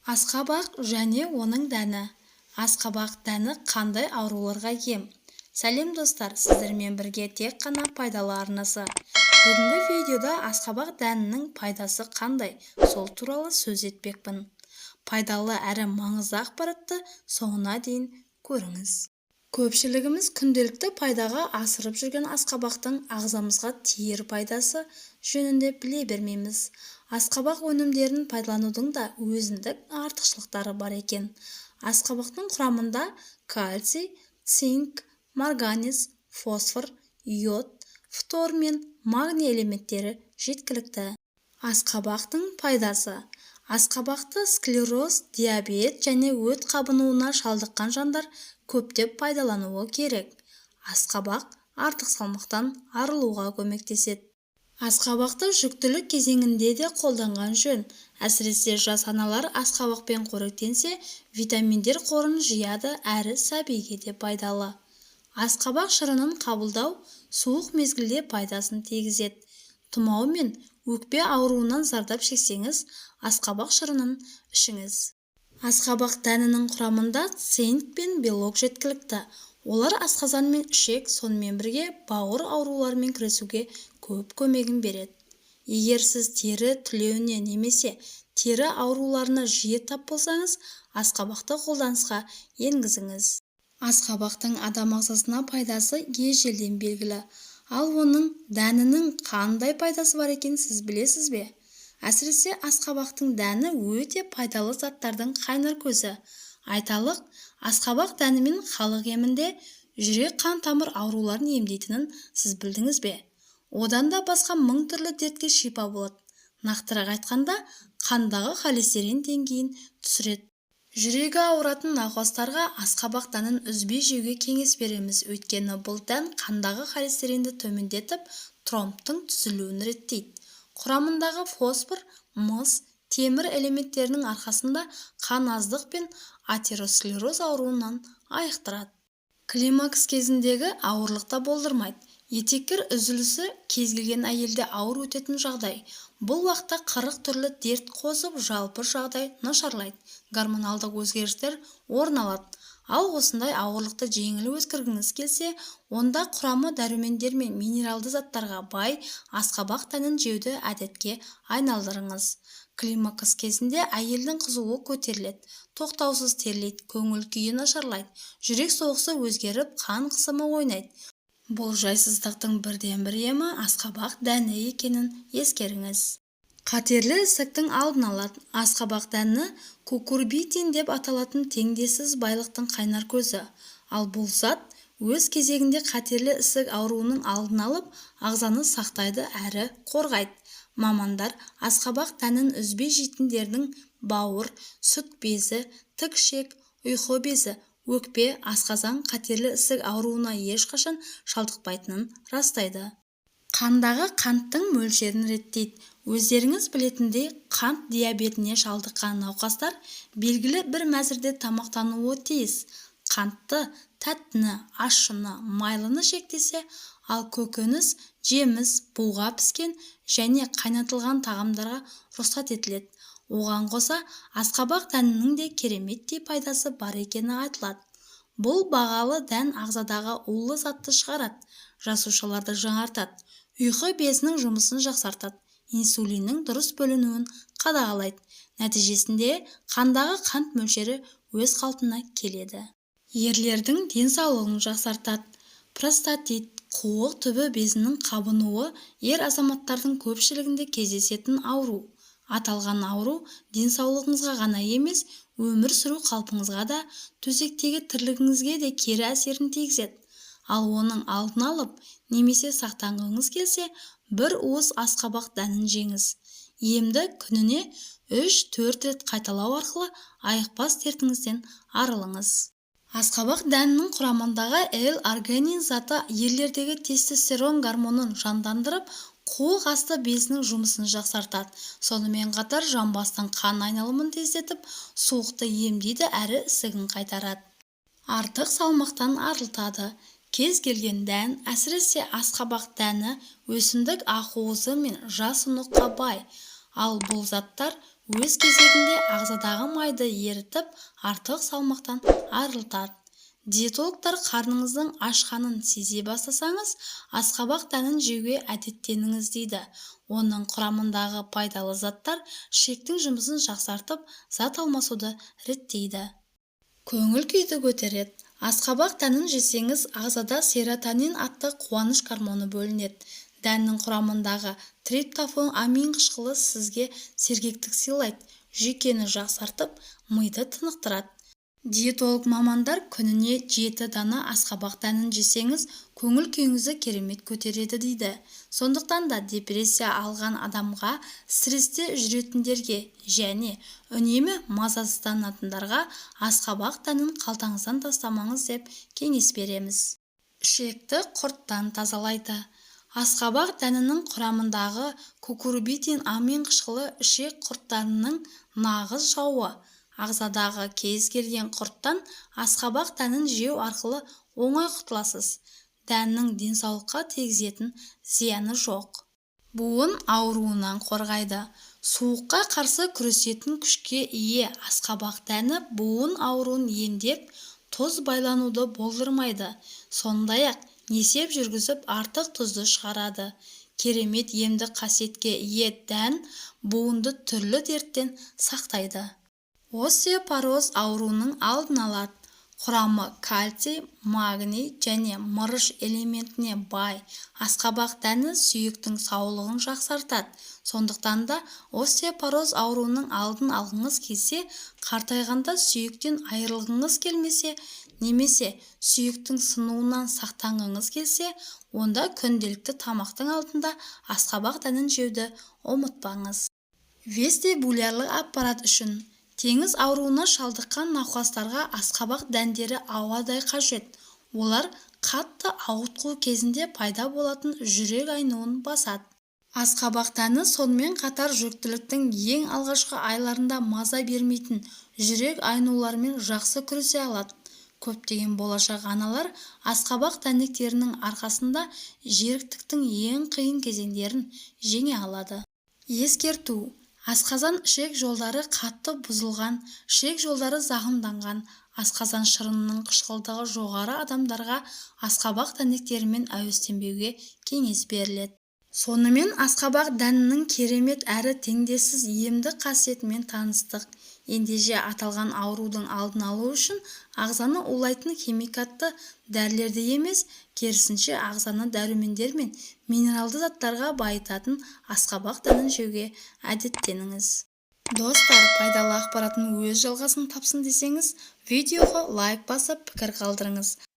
Асқабақ және оның дәні. Асқабақ дәні қандай ауруларға ем? Сәлем, достар! Сіздермен бірге Тек қана пайдалы арнасы. Бүгінгі видеода асқабақ дәнінің пайдасы қандай, сол туралы сөз етпекпін. Пайдалы әрі маңызды ақпаратты соңына дейін көріңіз. Көпшілігіміз күнделікті пайдаға асырып жүрген асқабақтың ағзамызға тиер пайдасы жөнінде біле бермейміз. Асқабақ өнімдерін пайдаланудың да өзіндік артықшылықтары бар екен. Асқабақтың құрамында кальций, цинк, марганец, фосфор, йод, фтор мен магний элементтері жеткілікті. Асқабақтың пайдасы. Асқабақты склероз, диабет және өт қабынуына шалдыққан жандар көптеп пайдалануы керек. Асқабақ артық салмақтан арылуға көмектеседі. Асқабақты жүктілік кезеңінде де қолданған жөн. Әсіресе жас аналар асқабақпен қоректенсе, витаминдер қорын жияды әрі сәбиге де пайдалы. Асқабақ шырынын қабылдау суық мезгілде пайдасын тигізеді. Тұмау мен өкпе ауруынан зардап шексеңіз, асқабақ шырынын ішіңіз. Асқабақ дәнінің құрамында цинк пен белок жеткілікті. Олар асқазан мен ішек, сонымен бірге бауыр ауруларымен күресуге көп көмегін береді. Егер сіз тері түлеуіне немесе тері ауруларына жиі тап болсаңыз, асқабақты қолданысқа енгізіңіз. Асқабақтың адам ағзасына пайдасы ежелден белгілі. Ал оның дәнінің қандай пайдасы бар екенін сіз білесіз бе? Әсіресе асқабақтың дәні өте пайдалы заттардың қайнар көзі. Айталық, асқабақ дәнімен халық емінде жүрек-қан тамыр ауруларын емдейтінін сіз білдіңіз бе? Одан да басқа мың түрлі дертке шипа болады. Нақтырақ айтқанда, қандағы холестерин деңгейін түсіреді. Жүрегі ауыратын науқастарға асқабақ дәнін үзбей жеуге кеңес береміз. Өйткені бұл дән қандағы холестеринді төмендетіп, тромбтың түзілуін реттейді. Құрамындағы фосфор, мыс, темір элементтерінің арқасында қан аздық пен атеросклероз ауруынан айықтырады. Климакс кезіндегі ауырлық та болдырмайды. Етеккір үзілісі кез келген әйелде ауыр өтетін жағдай. Бұл уақытта 40 түрлі дерт қозып, жалпы жағдай нашарлайды, гормоналдық өзгерістер орын алады. Ал осындай ауырлықты жеңіл өткізгіңіз келсе, онда құрамы дәрумендер мен минералды заттарға бай асқабақ дәнін жеуді әдетке айналдырыңыз. Климакс кезінде әйелдің қызуы көтеріледі, тоқтаусыз терлейді, көңіл күйі нашарлайды, жүрек соғысы өзгеріп, қан қысымы ойнайды. Бұл жайсыздықтың бірден-бір емі асқабақ дәні екенін ескеріңіз. Қатерлі ісіктің алдын алады. Асқабақ дәні кукурбитин деп аталатын теңдессіз байлықтың қайнар көзі. Ал бұл зат өз кезегінде қатерлі ісік ауруының алдын алып, ағзаны сақтайды әрі қорғайды. Мамандар асқабақ дәнін үзбей жейтіндердің бауыр, сүт безі, тік ішек, ұйқы безі, өкпе, асқазан қатерлі ісік ауруына ешқашан шалдықпайтынын растайды. Қандағы қанттың мөлшерін реттейді. Өздеріңіз білетіндей, қант диабетіне шалдыққан науқастар белгілі бір мәзірде тамақтануы тиіс. Қантты, тәттіні, ащыны, майлыны шектесе, ал көкөніс, жеміс, буға піскен және қайнатылған тағамдарға рұқсат етіледі. Оған қоса асқабақ дәнінің де кереметтей пайдасы бар екені айтылады. Бұл бағалы дән ағзадағы улы затты шығарады, жасушаларды жаңартады, ұйқы безінің жұмысын жақсартады, инсулиннің дұрыс бөлінуін қадағалайды. Нәтижесінде қандағы қант мөлшері өз қалпына келеді. Ерлердің денсаулығын жақсартады. Простатит, қуық түбі безінің қабынуы ер азаматтардың көпшілігінде кездесетін ауру. Аталған ауру денсаулығыңызға ғана емес, өмір сүру қалпыңызға да, төсектегі тірлігіңізге де кері әсерін тигізеді. Ал оның алдын алып немесе сақтанғыңыз келсе, бір уыс асқабақ дәнін жеңіз. Емді күніне 3-4 рет қайталау арқылы айықпас дертіңізден арылыңыз. Асқабақ дәнінің құрамындағы L-аргинин заты ерлердегі тестостерон гормонын жандандырып, қуық асты безінің жұмысын жақсартады. Сонымен қатар жамбастың қан айналымын тездетіп, суықты емдейді әрі ісігін қайтарады. Артық салмақтан арылтады. Кез келген дән, әсіресе асқабақ дәні өсімдік ақуызы мен жас ұныққа бай. Ал бұл заттар Өз кезегінде ағзадағы майды ерітіп, артық салмақтан арылтады. Диетологтар қарныңыздың ашқанын сезе бастасаңыз, асқабақ дәнін жеуге әдеттеніңіз дейді. Оның құрамындағы пайдалы заттар ішектің жұмысын жақсартып, зат алмасуды реттейді. Көңіл-күйді көтереді. Асқабақ дәнін жесеңіз, ағзада серотонин атты қуаныш гормоны бөлінеді. Дәннің құрамындағы триптофан амин қышқылы сізге сергектік сыйлайды, жүйкені жақсартып, миды тынықтырады. Диетолог мамандар күніне 7 дана асқабақ дәнін жесеңіз, көңіл-күйіңізді керемет көтереді дейді. Сондықтан да депрессия алған адамға, стрессте жүретіндерге және үнемі мазасызданатындарға асқабақ дәнін қалтаңыздан тастамаңыз деп кеңес береміз. Ішекті құрттан тазалайды. Асқабақ дәнінің құрамындағы кукурбитин амин қышқылы ішек құрттарының нағыз жауы. Ағзадағы кез келген құрттан асқабақ дәнін жеу арқылы оңай құтыласыз. Дәннің денсаулыққа тигізетін зияны жоқ. Буын ауруынан қорғайды. Суыққа қарсы күресетін күшке ие асқабақ дәні буын ауруын емдеп, тұз байлануды болдырмайды. Сондай-ақ несеп жүргізіп, артық тұзды шығарады. Керемет емдік қасиетке ие дән буынды түрлі дерттен сақтайды. Остеопороз ауруының алдын алады. Құрамы кальций, магний және мырыш элементіне бай асқабақ дәні сүйектің саулығын жақсартады. Сондықтан да остеопороз ауруының алдын алғыңыз келсе, қартайғанда сүйектен айырылғыңыз келмесе немесе сүйектің сынуынан сақтанғыңыз келсе, онда күнделікті тамақтың алдында асқабақ дәнін жеуді ұмытпаңыз. Вестибулярлық аппарат үшін теңіз ауруына шалдыққан науқастарға асқабақ дәндері ауадай қажет. Олар қатты ауытқу кезінде пайда болатын жүрек айнуын басады. Асқабақ дәні сонымен қатар жүктіліктің ең алғашқы айларында маза бермейтін жүрек айнуларымен жақсы күресе алады. Көптеген болашақ аналар асқабақ дәнектерінің арқасында жеріктіктің ең қиын кезеңдерін жеңе алады. Ескерту: асқазан-ішек жолдары қатты бұзылған, ішек жолдары зақымданған, асқазан шырынының қышқылдығы жоғары адамдарға асқабақ дәнектерімен әуестенбеуге кеңес беріледі. Сонымен, асқабақ дәнінің керемет әрі теңдессіз емдік қасиетімен таныстық. Ендеше аталған аурудың алдын алу үшін ағзаны улайтын химикатты дәрілерді емес, керісінше ағзаны дәрумендер мен минералды заттарға байытатын асқабақ дәнін жеуге әдеттеніңіз. Достар, пайдалы ақпараттың өз жалғасын тапсын десеңіз, видеоға лайк басып, пікір қалдырыңыз.